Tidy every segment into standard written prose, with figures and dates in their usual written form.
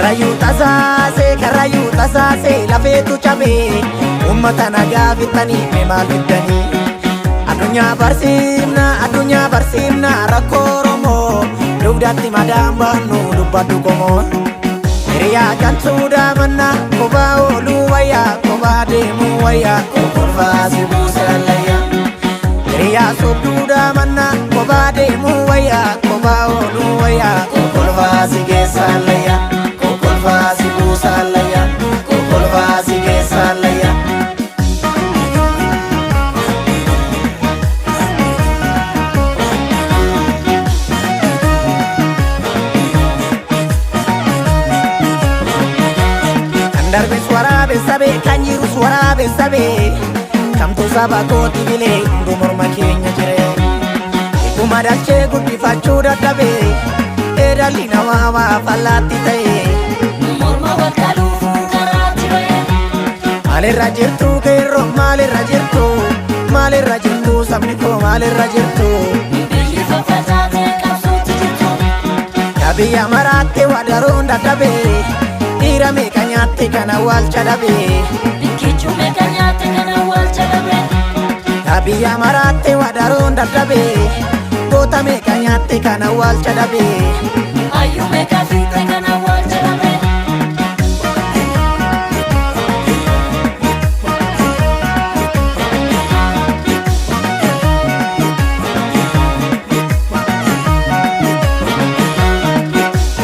Karrayyuu tasaasee karrayyuu tasaasee lafeetu cabee uummata nagaa fixanii mee maal fiddanii? Addunyaa barsiifna addunyaa barsiifna rakkoo Oromoo dugdatti madaan baannu dubbadhu qomoo. Hiriyaa kan suudaa mannaa kophaa ooluu wayyaa kophaa deemuu wayyaa kokolfaa si buuse allayyaa. Hiriyaa sobduudhaa mannaa kophaa deemuu wayyaa kophaa ooluu wayyaa kokolfaa si keessa allayyaa. Kokolfaa si buusa allayyaa kokolfaa si keessa allayyaa. Kan darbes waraabessa bee kan jirus waraabessa bee kamtu saba kooti bilee hunduu morma keenya jire. Dhuma dachee guddifachuu dadhabee dhalli namaa waa fallaatti ta'e. Morma wal qaluufuu karaatti ba'e. Maalirra jirtu qeerroo maalirra jirtu maalirra jirtu sabni koo maalirra jirtu. Biyyi faffacaatee qabsootti jirtu. Yaa biyya maraatte wadaroon dadhabee dhiira meeqa nyaatte kana awwaalcha dhabee. Kichuu meeqa nyaatte kana awwaalcha dhabe. Yaa biyya maraatte wadaroon dadhabee goota meeqa nyaatte kana awwaalcha dhabee. Hayyuu meeqa fiixee kana awwaalcha dhabe.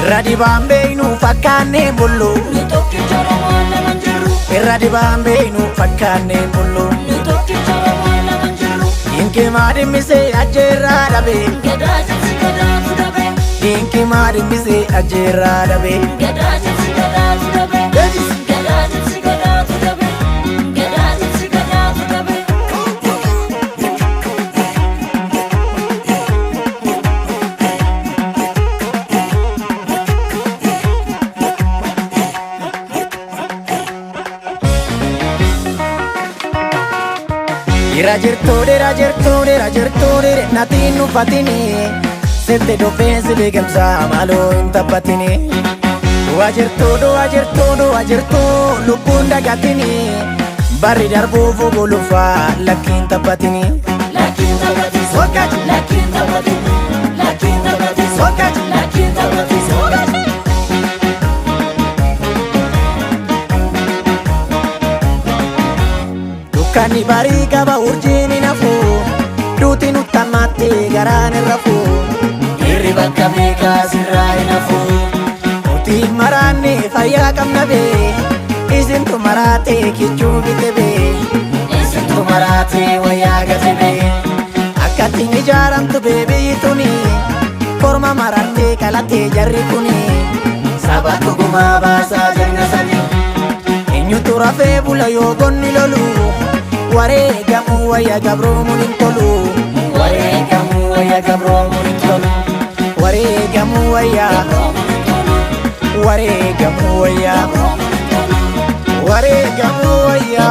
Irra dibaan beeynu fakkaannee bullu. Nu tokkicha Oromoo lama hin jirru. Irra dibaan beeynu fakkaannee bullu. Nu tokkicha Oromoo lama hin jirru. Dinkimaa dhimmisee ajjeerraa dhabe. Gadaa jabsi gadaatu dhabe. Dinkimaa dhimmisee ajjeerraa dhabe. Gadaa jabsi gadaatu dhabe. Gadaa jabsi gadaatu dhabe. Gadaa jabsi gadaatu dhabe. Dhiira jirtuu dhiira jirtuu dhiira jirtuu dhiira natiin uffatini. Sitti dhuffee si liqimsaa maaloo hin taphatini. Du'a jirtuu du'a jirtuu du'a jirtuu lubbuun dagatini. Barri darbuuf gulufaa lakkiin taphatini. Lakkiin taphatin. Sokachi Lakkiin taphatin. Lakkiin taphatin. sokachi. Lakkiin taphatin. Dukkanni barii qaba urjiin hin hafu. Duuti nutti hammaatte garaan hin rafu. Dhiirri bakka meeqaa sirraa hin hafu. Nuti maraanne fayyaa qabna bee. Isintu maraate kichuu bite bee. Isintu maraate wayyaa gate bee. Akkattiin ijaaramtu bee biyyi tuni. Korma marattee qalattee jarri kuni. Saba dhugumaa baasaa jenna sanii. Eenyutu rafee bula yoo gonni lolu wareegamuu wayya gabroomuun hin tolu. Wareegamuu wayya gabroomuun hin tolu. Wareegamuu wayya wareegamuu wayya wareegamuu wayya.